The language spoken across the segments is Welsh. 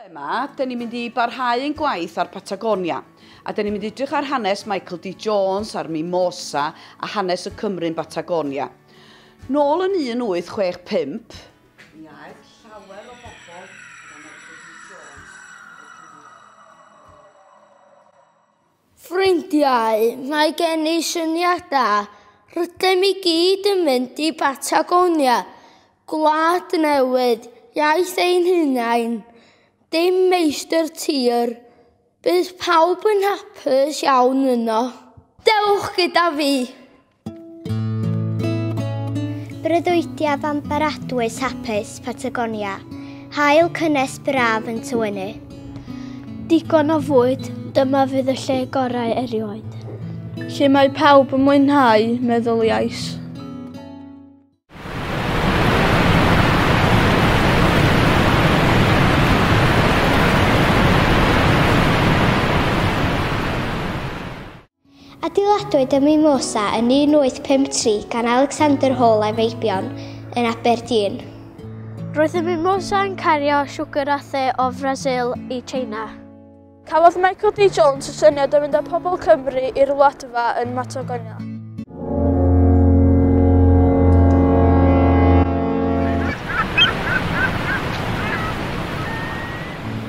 Yma, dyn ni'n mynd i barhau ein gwaith ar Patagonia, a dyn ni'n mynd i edrych ar hanes Michael D. Jones a'r Mimosa a hanes y Cymru'n Batagonia. Nôl yn 1865, mi aeth llawer o bobl efo Michael D. Jones Ffrindiau, mae gen i syniad da. Rydym i gyd yn mynd i Batagonia, gwlad newydd, iaith ein hunain. Dim meistr tir. Bydd pawb yn hapus iawn yno. Dewch gyda fi! Breuddwydiaf am baradwys hapus Patagonia, haul cynnes braf yn tywynnu. Digon o fwyd, dyma fydd y lle gorau erioed. Lle mae pawb yn mwynhau, meddyliais. Adeiladwyd y Mimosa yn 1853 gan Alexander Hall a'i feibion yn Aberdeen. Roedd y Mimosa yn cario siwgr a the o Frasil i China. Cafodd Michael D. Jones y syniad o fynd â pobl Cymru i'r Wladfa yn Matagonia.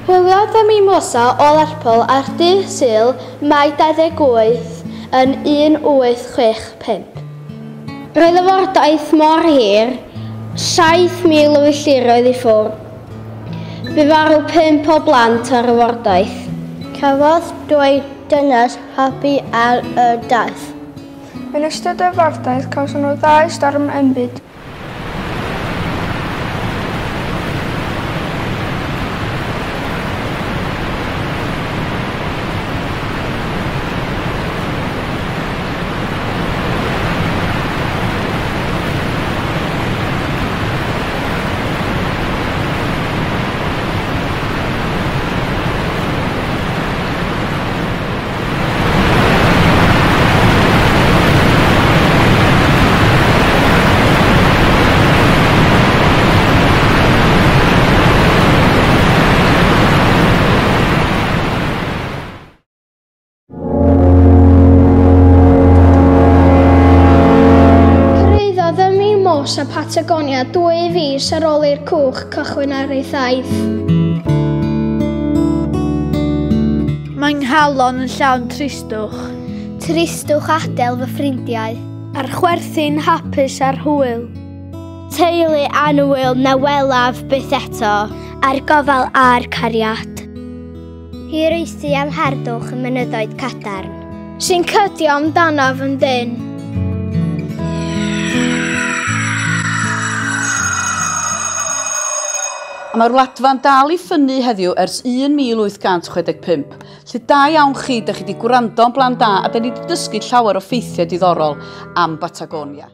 Hwyliodd y Mimosa o Lerpwl ar dydd Sul, Mai 28, yn 1865. Roedd y fordaith mor hir, 7,000 o filltiroedd i ffwrdd. Bu farw 5 o blant ar y fordaith. Cafodd dwy dynes habu ar y daith. Yn ystod y fordaith cawson nhw ddau storm enbyd. Cyrhaeddodd y Mimosa Patagonia 2 fis ar ôl i'r cwch cychwyn ar ei thaith. Mae nghalon yn llawn tristwch. Tristwch adael fy ffrindiau. A'r chwerthin hapus a'r hwyl. Teulu annwyl na welaf byth eto. A'r gofal a'r cariad. Hiraethu am harddwch y mynyddoedd cadarn. Sy'n cydio amdanaf yn dynn. A mae'r Wladfa'n dal i ffynnu heddiw ers 1865. Lle da iawn chi, da chi wedi gwrando yn blan da a da ni wedi dysgu llawer o ffeithiau diddorol am Batagonia.